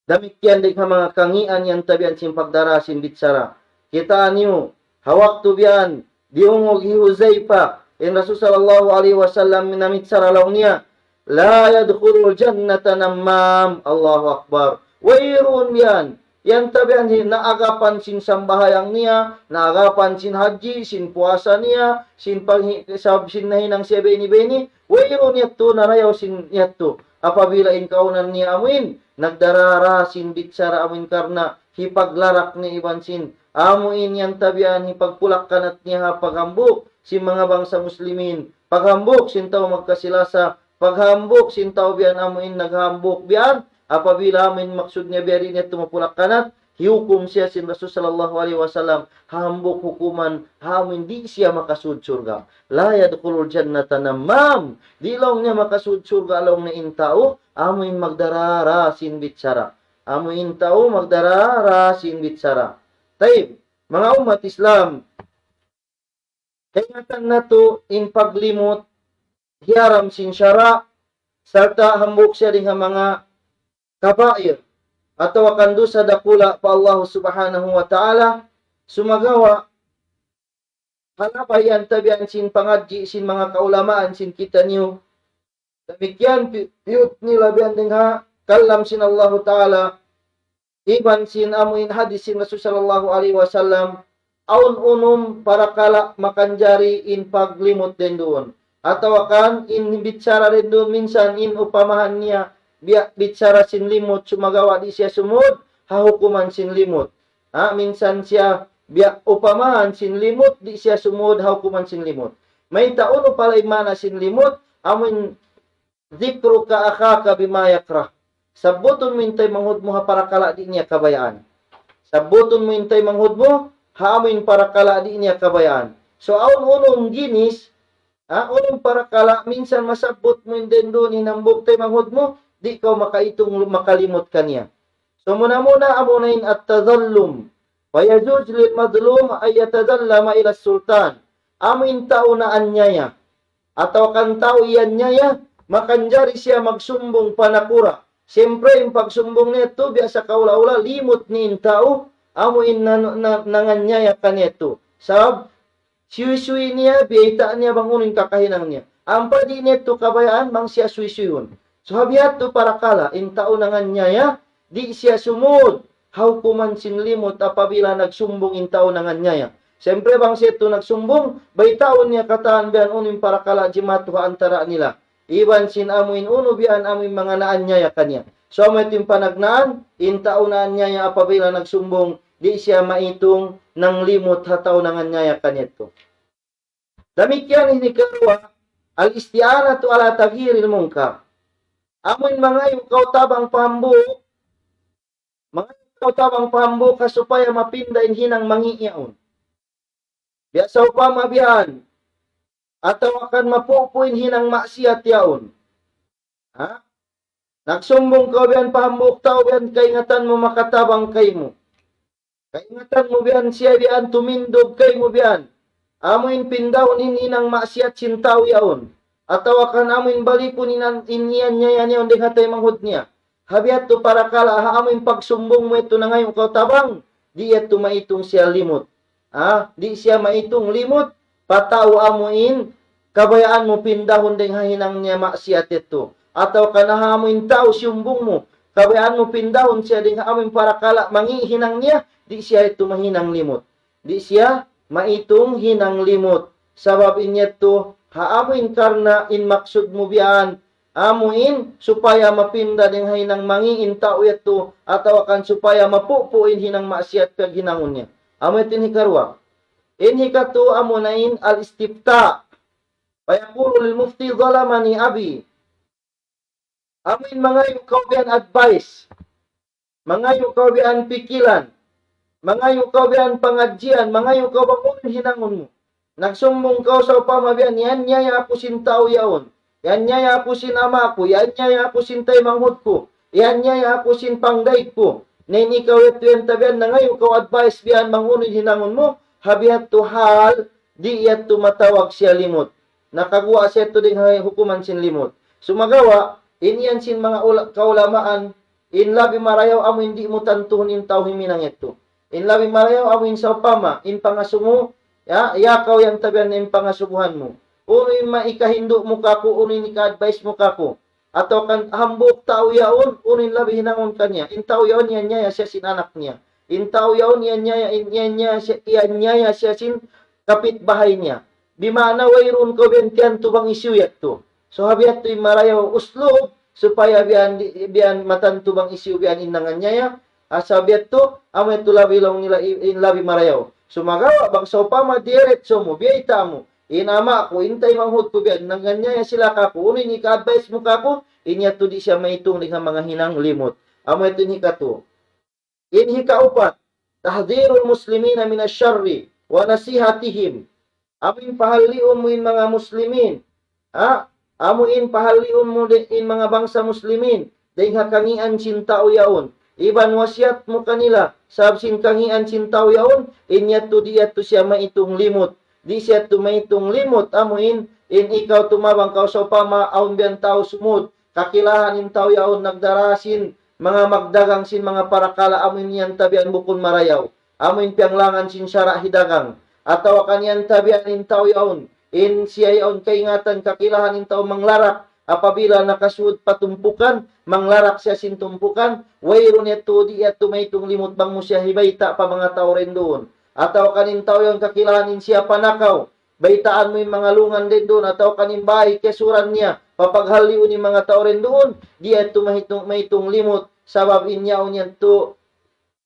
Damikkiyan dayn ha manga kangīan yan tabian sin pagdara sin bichara. Kitaa niyu, ha waktu biya' yan, diyungug hi Huzaifa, in Rasul sallallahu alayhi wasallam namichara laung niya, لا يدخل الجنة نمام. Allahu Akbar. Wayruun yan. Yan tabian hi-, naagapan sin sambahayang niya, naagapan sin haji, sin puasa niya, sin paghi-, sab-, sin nahinang siya bayni-bayni. Wayruun yadtu, narayaw sin yadtu. Apabila in kaunan niya amuin, nagdarara sin bichara amuin karna' hipaglarak niya iban sin amuin yan tabian hipagpulak-kanat niya ha paghambuuk sin manga bangsa Muslimin, paghambuuk sin tau magkasi-lasa, paghambuuk sin tau biyan amuin naghambuuk biyan, apabila amuin maksud niya biya' di' niya tumapulak-kanat, hiyukum siya sin Rasul sallallahu alayhi wasallam, hambuuk hukuman, amuin di' siya makasud surga'. لا يدخل الجنة نمام. Di' laung niya makasud surga' laung niya in tau amuin magdarara sin bichara. Amuin tau magdarara sin bichara. Tayyib, manga ummat Islam, kaingatan natu' in paglimut hiyaram sin sara', sarta' hambuuk siya dayn ha manga kabair atawa kan dusa dakula' pa Allah Subhanahu wa Ta'ala, sumagawa' ha labay yan tabian sin pangadji' sin manga kaulamaan sin kitaniyu. Damikkiyan pi-, piyut nila biyan dayn ha kalam sin Allahu Ta'ala, iban sin amuin hadis sin Rasul sallallahu alayhi wasallam, awn unum parakala' makanjari in paglimut dayn duun. Atawa kan in bichara dayn duun minsan in upamahan niya biya' bichara sin limut sumagawa' di' siya sumud ha hukuman sin limut. Ha, minsan siya biya' upamahan sin limut, di' siya sumud ha hukuman sin limut. Mayta' unu pala in maana sin limut, amuin ذكرك أخاك بما يكره. Sabbutun mu in taymanghud mu ha parakala' di' niya kabayaan. Sabbutun mu in taymanghud mu ha amuin parakala' di' niya kabayaan. So, awn unum ginis, ha, unum parakala' minsan masabbut mu in dayn duun in hambuuk taymanghud mu, di' kaw makaitung lu-, makalimut kaniya. So, muna-muna amuna in التظلم. فيجوز للمظلوم أن يتظلم إلى السلطان. Amuin tau naanyaya atawa kan tau iyanyaya, makanjari siya magsumbung pa nakura'. Siyempre, in pagsumbung niya yadtu, biya' sa kaula-ula, limut niya in tau, amu in na, na, nanganyaya kaniya yadtu. Sabab, suysuy niya, biyayta' niya bang unu in kakahinang niya. Ampa di' niya yadtu kabayaan, bang siya suysuyun. So, ha biya' yadtu parakala', in tau nanganyaya, di' siya sumud ha hukuman sin limut apabila nagsumbung in tau nanganyaya. Siyempre bang siya yadtu nagsumbung, baytaun niya katan biya' unu in parakala' jimatu ha antara' nila. Iban sin amuin unu biya' amuin manga naanyaya kaniya. So amu yadtu in panagnaan, in tau naanyaya apabila nagsumbung, di' siya maitung nanglimut ha tau nanganyaya kaniya yadtu. Damikkiyan in hikaruwa, الاستعانة على تغيير المنكر. Amuin mangayu' kaw tabang pa hambuuk, mangayu' kaw tabang pa hambuuk ha supaya mapinda in hinang mangi' yaun. Biya' sawpama biya' yan, atawa kan mapupu' in hinang maksiyat yaun. Ha? Nagsumbung kaw biya' yan pa hambuuk tau biya' yan, kaingatan mu makatabang kaymu. Kaingatan mu biya' yan siya biya' yan tumindug kaymu biya' yan. Amu in pindahun in hinang maksiyat sin tau yaun. Atawa kan amu in balikun in, in iyanyaya niya yaun dayn ha taymanghud niya. Ha biya' yadtu parakala' ha amu in pagsumbung mu yadtu nangayu' kaw tabang, di' yadtu maitung siya limut. Ha? Di' siya maitung limut, pa tau amu in kabayaan mu pindahun dayn ha hinang niya maksiyat yadtu. Atawa kan ha amu in tau siyumbung mu, kabayaan mu pindahun siya dayn ha amu in parakala' mangi' hinang niya, di' siya yadtu mahinang limut. Di' siya maitung hinang limut. Sabab in yadtu, ha amu in karna' in maksud mu biya' yan, amu in supaya mapinda dayn ha hinang mangi' in tau yadtu, atawa kan supaya mapupu' in hinang maksiyat paghinangun niya. Amu yadtu in hikaruwa. In hikatu amuna in al-istifta. فيقول للمفتي ظلمني أبي. Amu in mangayu' kaw biya' yan advice. Mangayu' kaw biya' yan pikilan. Mangayu' kaw biya' yan pangadjian. Mangayu' kaw bang unu in hinangun mu. Nagsumbung kaw sawpama biya' yan, iyanyaya aku sin tau yaun. Iyanyaya aku sin ama' ku. Iyanyaya aku sin taymanghud ku. Iyanyaya aku sin pangdaig ku. Na in ikaw yadtu yan tabian, nangayu' kaw advice biya' yan bang unu in hinangun mu. Ha biya' yadtu hal, di' yadtu matawag siya limut. Nakaguwa' siya yadtu dayn ha hukuman sin limut. Sumagawa', in yan sin manga ula-, kaulamaan, in labi marayaw amu in di' mu tantuhun in tau himinang yadtu. In labi marayaw amu in sawpama, in pangasubu, ya, ya kaw yan tabian in pangasubuhan mu. Unu in ma-, ikahindu' mu kaku', unu in ika-advice mu kaku'. Atawa kan hambuuk tau yaun, unu in labi hinangun kaniya. In tau yaun, iyanyaya siya sin anak niya. In tau yaun, iyanyaya, in, iyanyaya siya, iyanyaya siya sin kapitbahay niya. Bima'na wayruun kaw biya' yan tiyantu bang hisiyu yadtu. So, ha biya' yadtu in marayaw uslub, supaya biya' di-, biya' matantu bang hisiyu biya' in nanganiyaya, asa biya' tu, amu yadtu labi laung nila i-, in labi marayaw. Sumagawa', bang sawpama diretso mu, biyayta' mu, in ama' ku, in taymanghud ku biya' nanganiyaya sila kaku', unu in hika-advise mu kaku', in yadtu di' siya maitung dayn ha manga hinang limut. Amu yadtu in hikatu. In hikaupat, تحذير المسلمين من الشر ونصيحتهم. Amu in pahalliun mu in manga muslimin. Ha? Amu in pahalliun mu di-, in manga bangsa muslimin. Dayn ha kangīan sin tau yaun. Iban wasiyat mu kanila, sabab sin kangīan sin tau yaun, in yadtu di' yadtu siya maitung limut. Di' siya yadtu maitung limut, amu in, in ikaw tumabang kaw sawpama, awn biya' tau sumud, kakilahan in tau yaun nagdara sin, manga magdagang sin, manga parakala' amu in yan tabian bukun marayaw. Amu in piyanglangan sin sara' hidagang. Atawa kan yan tabian in tau yaun. In siya yaun kaingatan kakilahan in tau manglarak. Apabila nakasud pa tumpukan, manglarak siya sin tumpukan, wayruun yadtu, di' yadtu maitung limut bang mu siya hibayta' pa manga tau dayn duun. Atawa kan in tau yaun kakilahan in siya panakaw. Baytaan mu in manga lungan dayn duun, atawa kan in bāy kiyasuran niya, papaghalliun in manga tau dayn duun, di' yadtu maitung, maitung limut, sabab in yaun yadtu,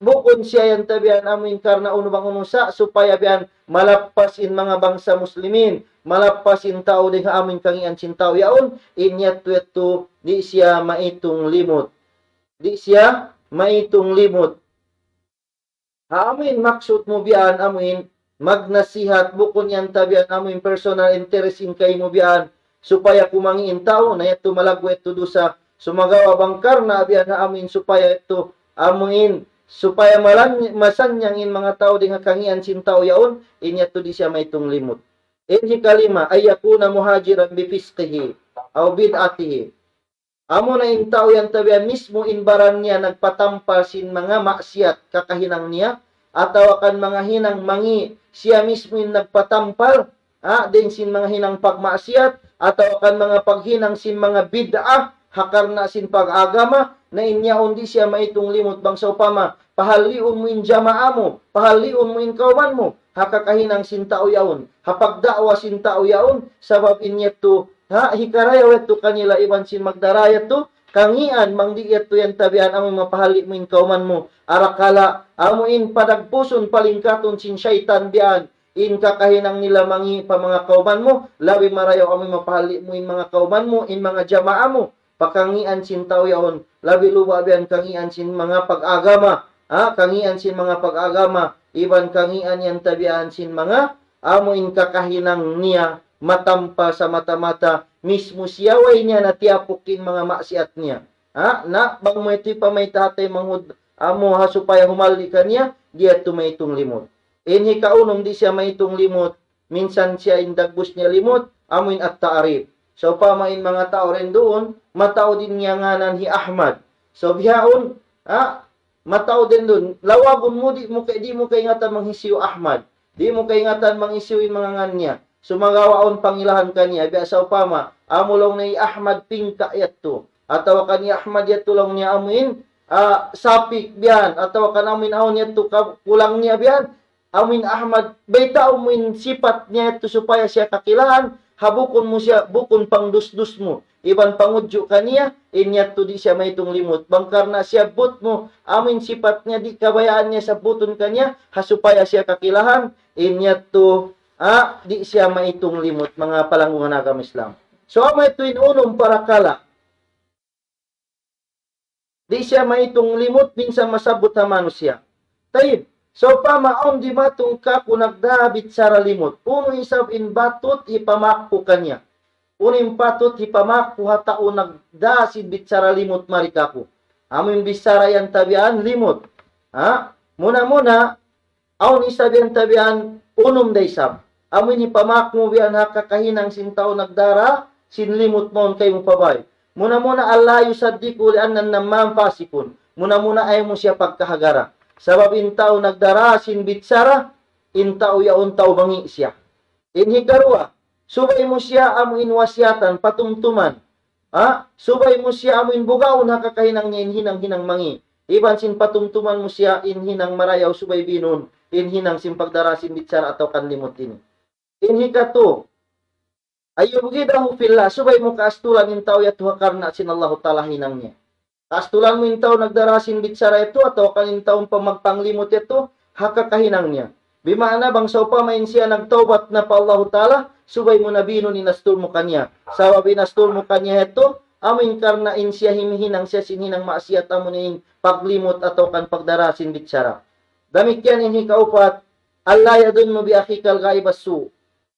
bukun siya yan tabian amu in karna' unu bang unu sa, supaya biya' malappas in manga bangsa muslimin, malappas in tau dayn ha amu in kangīan sin tau yaun, in yadtu yadtu, di' siya maitung limut. Di' siya maitung limut. Ha amu in maksud mu biya' amu in magnasihat, bukun yan tabian amu in personal interest in kaymu biya' supaya kumangi' in tau, na yadtu malaggu' yadtu dusa, sumagawa' bang karna' biya' ha amu in supaya yadtu, amu in supaya malan-, masannyang in manga tau dayn ha kangīan sin tau yaun, in yadtu di' siya maitung limut. In hikalima, أن يكون مهاجرا بفسقه أو بدعته. Amu na in tau yan tabian mismu in baran niya nagpatampal sin manga maksiat kakahinang niya, atawa kan manga hinang mangi' siya mismu in nagpatampal, ha, dayn sin manga hinang pagmaksiat, atawa kan manga paghinang sin manga bid'ah, ha karna' sin pag-agama, na in yaun di' siya maitung limut bang sawpama, pahalliun mu in jamaa mu, pahalliun mu in kawman mu, ha kakahinang sin tau yaun, ha pagda'wa sin tau yaun, sabab in yadtu, ha, hikarayaw yadtu kanila iban sin magdara yadtu, kangīan, bang di' yadtu yan tabian amu in mapahalli' mu in kawman mu, arakala', amu in padagpusun palingkatun sin saytan biya' yan, in kakahinang nila mangi' pa manga kawman mu, labi marayaw amu in mapahalli' mu in manga kawman mu, in manga jamaa mu, pa kangīan sin tau yaun, labi luba' biya' yan kangīan sin manga pag-agama, ha, kangīan sin manga pag-agama, iban kangīan yan tabian sin manga, amu in kakahinang niya, matampal sa mata-mata, mismu siya way niya na tiyapuk in manga maksiat niya. Ha, na, bang mu yadtu pamayta' ha taymanghud, amu ha supaya humalli' kaniya, di' yadtu maitung limut. In hikaunum di' siya maitung limut, minsan siya in dagbus niya limut, amu in at-ta'rif. Sawpama in manga tau dayn duun, mataud in niya ngānan hi Ahmad. So bihaun, ha, mataud dayn duun, lawagun mu, di' mu kay-, di' mu kaingatan bang hisiyu Ahmad. Di' mu kaingatan bang hisiyu in manga ngān niya. Sumagawa' awn pangilahan kaniya, biya' sawpama, amu laung niya hi Ahmad Pingka yadtu. Atawa kan hi Ahmad yadtu laung niya amu in, ah, sapik biya' yan, atawa kan amu in awn yadtu ka-, kulang niya biya' yan, amu in Ahmad, bayta' mu in sipat niya yadtu supaya siya kakilahan, ha bukun mu siya, bukun pangdusdus mu. Iban pangudju' kaniya, in yadtu di' siya maitung limut. Bang karna' siyabbut mu, amu in sipat niya di' kabayaan niya sabbutun kaniya, ha supaya siya kakilahan, in yadtu, ah, di' siya maitung limut, manga palanggungan agama Islam. So, amu yadtu in unum parakala'. Di' siya maitung limut, minsan masabbut ha manusiya'. Tayyib, sawpama awn dimatung kāku' nagdā bichara limut. Unu isab in patut hipamaak ku kaniya? Unu in patut hipamaak ku ha tau nagdā sin bichara limut mari kāku'? Amu in bichara yan tabian limut. Ha? Muna-muna, awn isab yan tabian unum da isab. Amu in hipamaak mu biya' ha kakahinang sin tau nagdara sin limut mawn kaymu pa bāy. Muna-muna, ألا يصدقه لأن النمام فاسق. Muna-muna ayaw mu siya pagkahagara. Sabab in tau nagdara sin bichara, in tau yaun tau mangi' siya. In hikaruwa, subay mu siya amu in wasiyatan, patumtuman. Ha? Subay mu siya amu in bugaun ha kakahinang niya in hinang-hinang mangi'. Iban sin patumtuman mu siya in hinang marayaw subay binun, in hinang sin pagdara sin bichara atawa kan limut ini. In hikatu, أن يبغضه في الله, subay mu kaastulan in tau yadtu ha karna' sin Allahu Ta'ala hinang niya. Kaastulan mu in tau nagdara sin bichara yadtu, atawa kan in tau pa magpanglimut yadtu, ha kakahinang niya. Bima'na bang sawpama in siya nagtawbat na pa Allahu Ta'ala, subay mu na binun in astul mu kaniya. Sabab in astul mu kaniya yadtu, amu in karna' in siya himihinang siya sin hinang maksiyat amu in paglimut atawa kan pagdara sin bichara. Damikkiyan in hikaupat, ألا يظن بأخيك الغائب السوء.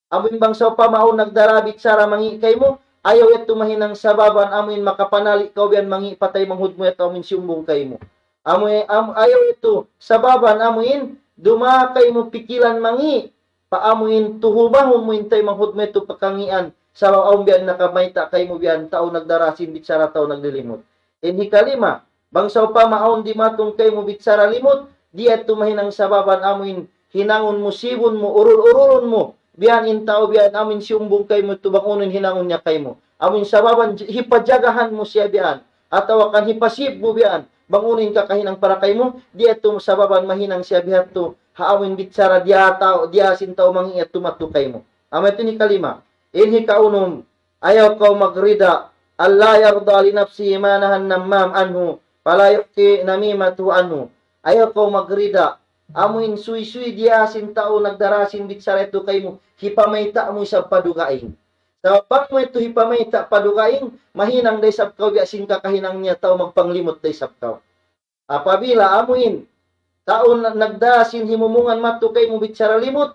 Amu in bang sawpama awn nagdara bichara mangi' kaymu, ayaw yadtu mahinang sababan amu in makapanali' kaw biyan mangi' pa taymanghud mu yadtu amu in siyumbung kaymu. Amu in, am, ayaw yadtu sababan amu in dumā kaymu pikilan mangi', pa amu in tuhubahun mu in taymanghud mu yadtu pa kangīan, sabab awn biyan nakamayta' kaymu biyan tau nagdara sin bichara tau naglilimut. In hikalima, bang sawpama awn dimatung kaymu bichara limut, di' yadtu mahinang sababan amu in hinangun mu, sibun mu, urul-urulun mu, biyan in tau biyan amu in siyumbung kaymu yadtu bang unu in hinangun niya kaymu. Amu in sababan j-, hipajagahan mu siya biyan, atawa kan hipasib mu biyan, bang unu in kakahinang para kaymu, di' yadtu sababan mahinang siya bihadtu, ha amu in bichara diya tau, diya sin tau mangi' yadtu madtu kaymu. Amu yadtu in hikalima. In hikaunum, ayaw kaw magrida, ألا يرضى لنفسه ما نهى النمام عنه، فلا يحكي نميمته عنه. Ayaw kaw magrida, amu in suysuy diya sin tau nagdara sin bichara yadtu kaymu, hipamayta' mu isab pa dugaing. Sabab bang mu yadtu hipamayta' pa dugaing, mahinang da isab kaw biya' sin kakahinang niya tau magpanglimut da isab kaw. Apabila amu in tau na-, nagdara sin himumungan madtu kaymu bichara limut,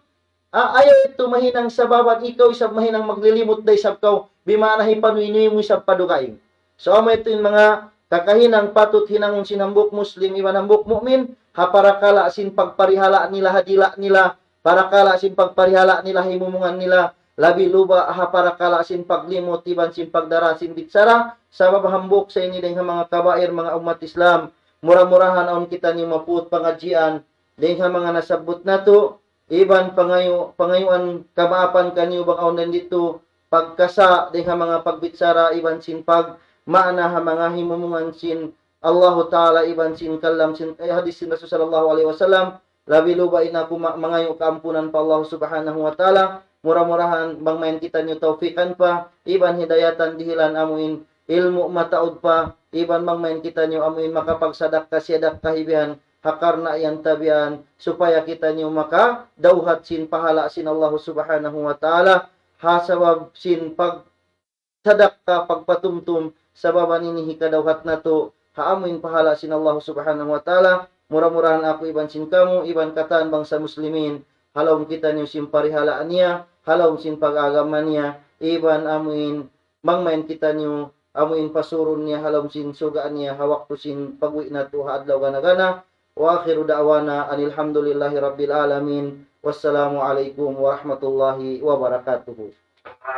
a-, ayaw yadtu mahinang sababan ikaw isab mahinang maglilimut da isab kaw, bima'na hipanuy-nuy mu isab pa dugaing. So, amu yadtu in manga kakahinang patut hinangun sin hambuuk Muslim iban hambuuk mu'min, ha parakala' sin pagparihala' nila ha dila' nila, parakala' sin pagparihala' nila ha himumungan nila, labi luba ha parakala' sin paglimut iban sin pagdara sin bichara, sabab hambuuk sa ini dayng ha manga kabair manga ummat Islam, mura-murahan awn kitaniyu mapuut pangadjian, dayng ha manga nasabbut natu', iban pangayu-, pangayuan kamaapan kaniyu bang awn didtu pagkasa' dayng ha manga pagbichara iban sin pagmaana ha manga himumungan sin Allahu Ta'ala iban sin kalam sin, eh, hadis sin Rasul sallallahu alayhi wasallam, labi luba in aku ma-, mangayu' kaampunan pa Allah Subhanahu wa Ta'ala, mura-murahan bang mayan kitaniyu tawfikan pa, iban hidayatan dihilan amu in ilmu' mataud pa, iban bang mayan kitaniyu amu in makapagsadakka, siyadakka hibihan, ha karna' yan tabian, supaya kitaniyu makadawhat sin pahala' sin Allah Subhanahu wa Ta'ala, ha sabab sin pagsadakka, pagpatumtum, sababan ini hikadawhat natu', ha amu in pahala' sin Allah Subhanahu wa Ta'ala, mura-murahan aku iban sin kamu, iban katan bangsa muslimin, ha lawm kitaniyu sin parihala' niya, ha lawm sin pag-agama niya, iban amu in bang mayan kitaniyu amu in pasurun niya ha lawm sin surga' niya ha waktu sin pag-uwi' natu' ha adlaw gana-gana. وآخر دعوانا أن الحمد لله رب العالمين. والسلام عليكم ورحمة الله وبركاته.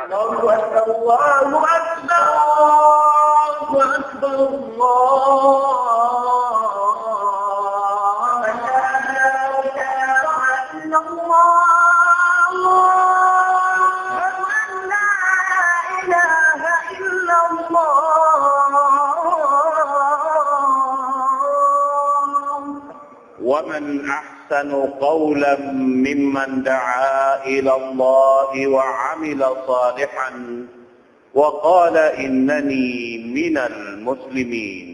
الله أكبر، الله أكبر، الله أكبر، الله أكبر. إلا الله. أشهد أن لا إله إلا الله. ومن أحسن قولا ممن دعا إلى الله وعمل صالحا وقال إنني من المسلمين.